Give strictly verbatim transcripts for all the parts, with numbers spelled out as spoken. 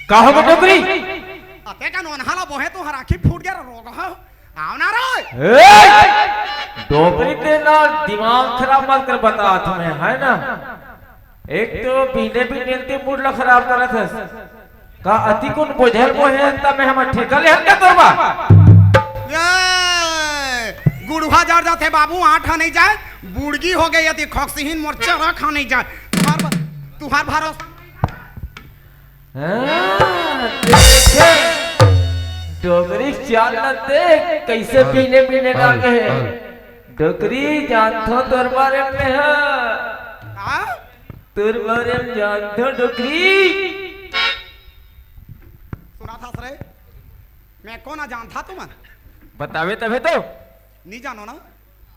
का होगे डोकरी? अते कन ओनहा ला बोहे तो हर आँखी फूट गया रे रोगहा। आव ना रे। ए! डोकरी ते ना दिमाग खराब मत कर, बता तुम्हें, है ना? एक तो बिने बिने ते मूड ला खराब करत हस। का अति कुन बोझल बोहे त मैं हमर ठेका ले हन का तोर बा? ए, गुड़ुहा जर जाथे बाबू, आँठ हा नहीं जाए, बुड़गी हो गई अति खोक्सिहिन मोर चरा खा नहीं जाए। तुहार ब-, तुहार भरोसा। हाँ, देखे, डोकरी चाल न देख, कैसे पीने पीने लागे है। डोकरी जानथो तोर बारे में, हाँ। हाँ? तोर बारे में जानथो डोकरी। सुना था सरे, मैं कौन आ जानथा तुमन? बतावे तभे तो। नहीं जानो ना?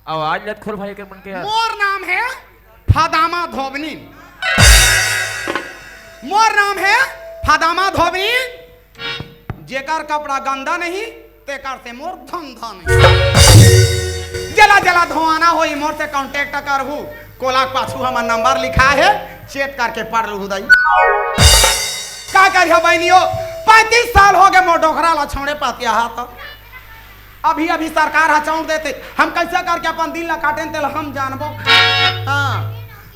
आवाज लत खोल भाई के मन के यार। मोर नाम है फदामा धोबनी। मोर नाम है फदामा धोबनी। जेकर कपड़ा गंदा नहीं, तेकर से मोर धंधा नहीं। जला जला धोआना होई, मोर से contact करहू। कोला के पाछू हमर नंबर लिखा है, chat करके पढ़ लू दाई। का करियो बहनियो, पैंतीस साल हो गए मोर डोकरा ला छोड़े पातिया हा तो। अभी अभी सरकार ह चौंक देते, हम कैसे करके अपन दिन ला काटेन तेला हम जानबो। हाँ,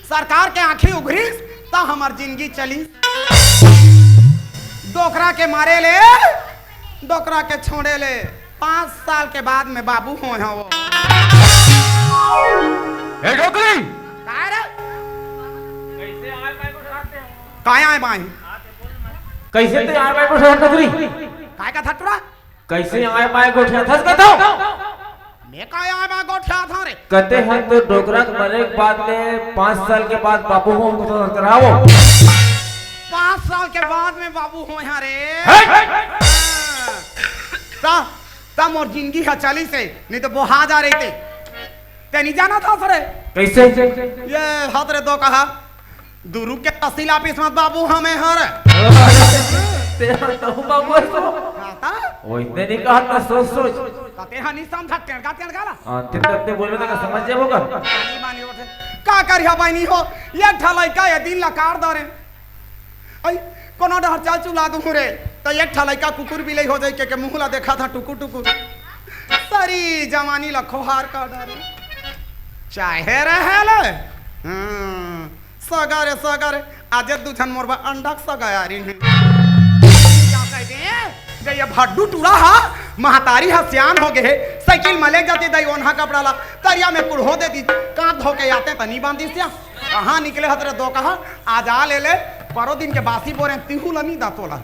सरकार के आँखी उघरिस त हमर जिंदगी चलिस। डोकरा के मारे ले, डोकरा के छोड़े ले, पाँच साल के बाद में बाबू होय हव। ए डोकरी! काय रे? काय आय बाय? कैसे ते आय बाय को डोकरी? काय का थटरा? कैसे आय बाय गोठियाथस कथव? मैं का आय बाय गोठियाथंव रे? कते हन तो डोकरा के मरे के बाद ले पाँच साल के बाद बाबू होय हंव तो करावो। पाँच साल के बाद में बाबू होय हंव रे। हे! हाँ। ता, ता मोर जिंदगी हा चलिस हे, नहीं तो बोहा जा रही ते। ते नहीं जानथस रे। कैसे? ये हाथ रे दो कहा। दुरुग के तहसील ऑफिस में बाबू हमें हर। तेरा तो बाबू है तो। हाँ, ता? वो इतने नहीं कहा था, सोच, सोच। ता तेरा नहीं समझा, टेढ़ा, टेढ़ा ला। हाँ, ते तब ते बोलबे तो का समझ जाबो का? नहीं मानी उठे। का करिया बहनी हो? एक ठा लइका ये दिन लकार दारे। आई, कोनो डहर चल चुला दूँ रे। तो एक ठा लइका कुकुर बिलई हो जाई के, के मुँह ला देखा था टुकुर टुकुर। सारी जवानी ला खोहार का डारे। चाहे रहे ले। हाँ। सगा रे सगा रे, आज दू झन मोर बर अंडा के सगा आरिन हे। का कहिथे? जय भड्डू टूरा हा, महतारी हा सियान हो गे हे, साइकिल में ले जाती दाई ओन्हा कपड़ा ला, तरिया में कुड़हो देती, कांत धो के आते त नी बांधी सिया। कहाँ निकले हत रे दो कहा, आज आ ले ले, परो दिन के बासी बोरे तिहू ला नी दा तोला।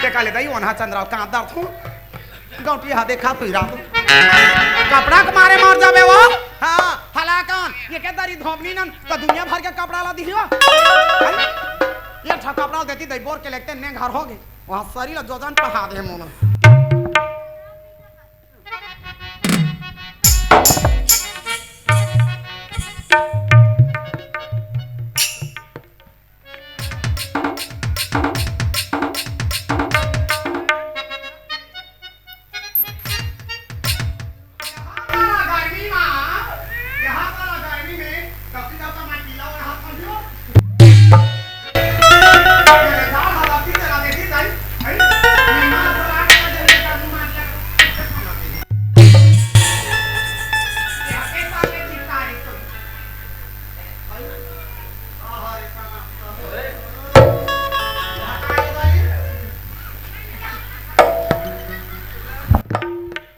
ते का ले दाई ओन्हा चंद्रा कांत दर थू। गौटिया हा देखा तू रात। कपड़ा के मारे मार जाबे वो। हाँ, हलाकन, ये के दरी धोबनी नन, तो दुनिया भर के कपड़ा ला दिहिवा। हैं? ये ठा कपड़ा देती दई बोर के लेते ने घर हो गए। वहाँ सरी ला जोजन पहा दे मोला।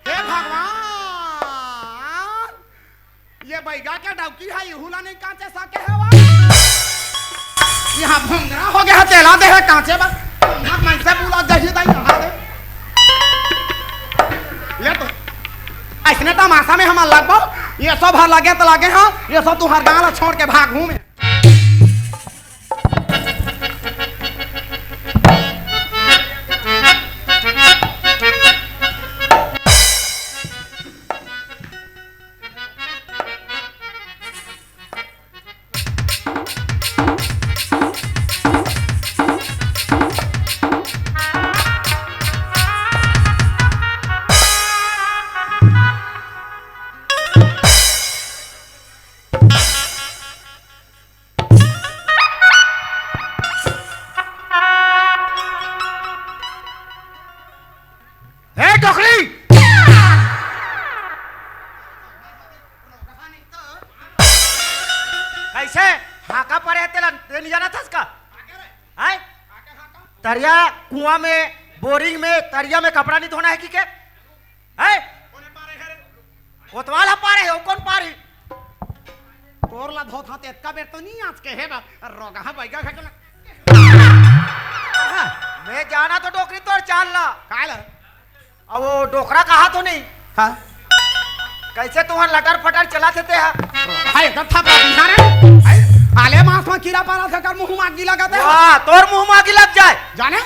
हे भगवान, ये बैगा के डौकी है, इहू ला नहीं कांचे सके हे वा। यहाँ भोंगरा हो गया है, तेला दे है कांचे बा। मैं से बोला जही दाई यहाँ दे। ले तो, ऐसने तमाशा में हम लगबो, ये सब हर लगे तो लगे हाँ, ये सब तुहार गाँव ला छोड़ के भाग हूँ मैं। डोकरी। कैसे? हाका परे हे तेला, ते नहीं जाना था इसका? हैं? तरिया, कुआं में, बोरिंग में, तरिया में कपड़ा नहीं धोना है कि के? हैं? कोतवाल ह पारे हे, वो कौन पारी? तोर ला धोत हाथ एतका बेर तो नहीं आज के हे बा, रोगहा बैगा खा के ना। मैं जाना तो डोकरी तोर चाल ला। काला? अब वो डोकरा कहा तो नहीं। हाँ। कैसे तुहर लटर फटर चला थे ते हा? हाय, एकदम थापरा बिहार है। हाय, आले मांस में कीड़ा पारा था कर मुंह मागी लगा थे। वाह, तोर मुंह मागी लग जाए। जाने?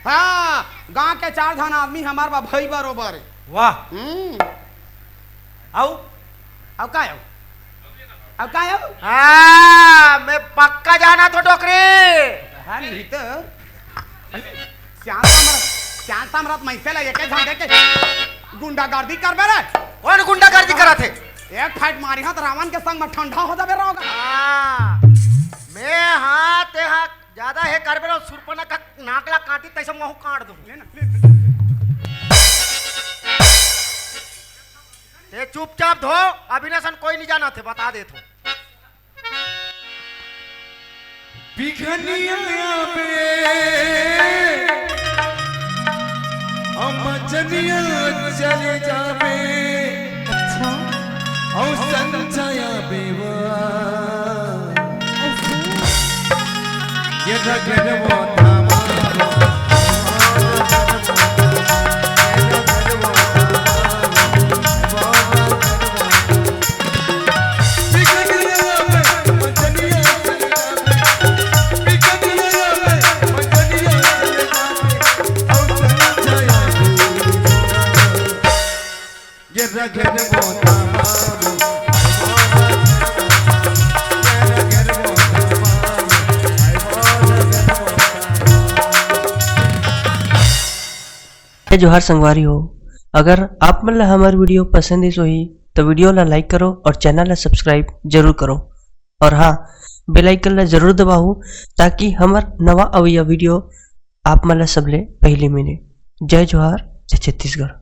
हाँ, गांव के चार धन आदमी हमार बा भाई बरोबर है। वाह। हम्म। आऊ? आऊ का आऊ? आऊ का आऊ? हाँ, मैं पक्का जाना तो डोकरी। हाँ, नहीं तो। श्याम सामरत, श्याम सामरत मैं से लगे के झंडे के गुंडागर्दी करबे रे। कौन गुंडागर्दी करा थे? एक फाइट मारी हा तो रावण के संग में ठंडा हो जाबे रहोगा। हाँ, मैं हाँ ते हाँ ज्यादा हे करबे ना, सुरपना का नाक ला काटी तैसे महू काट दूं। ले ना, ले ना। ते चुपचाप धो, अभी ना सन कोई नहीं जाना थे, बता दे थो। बिघनिया बे, अमजनिया चले जाबे। अच्छा। औ संजया बेवा। ये रगड़ वो धामा। जय जोहार संगवारी हो, अगर आप मन ला हमर video पसंद आइस होही, तो video ला like करो और channel ला subscribe जरूर करो। और हाँ, bell icon ला जरूर दबाओ, ताकि हमर नवा अवइया video आप मन ला सबले पहली मिले। जय जोहार, जय छत्तीसगढ़।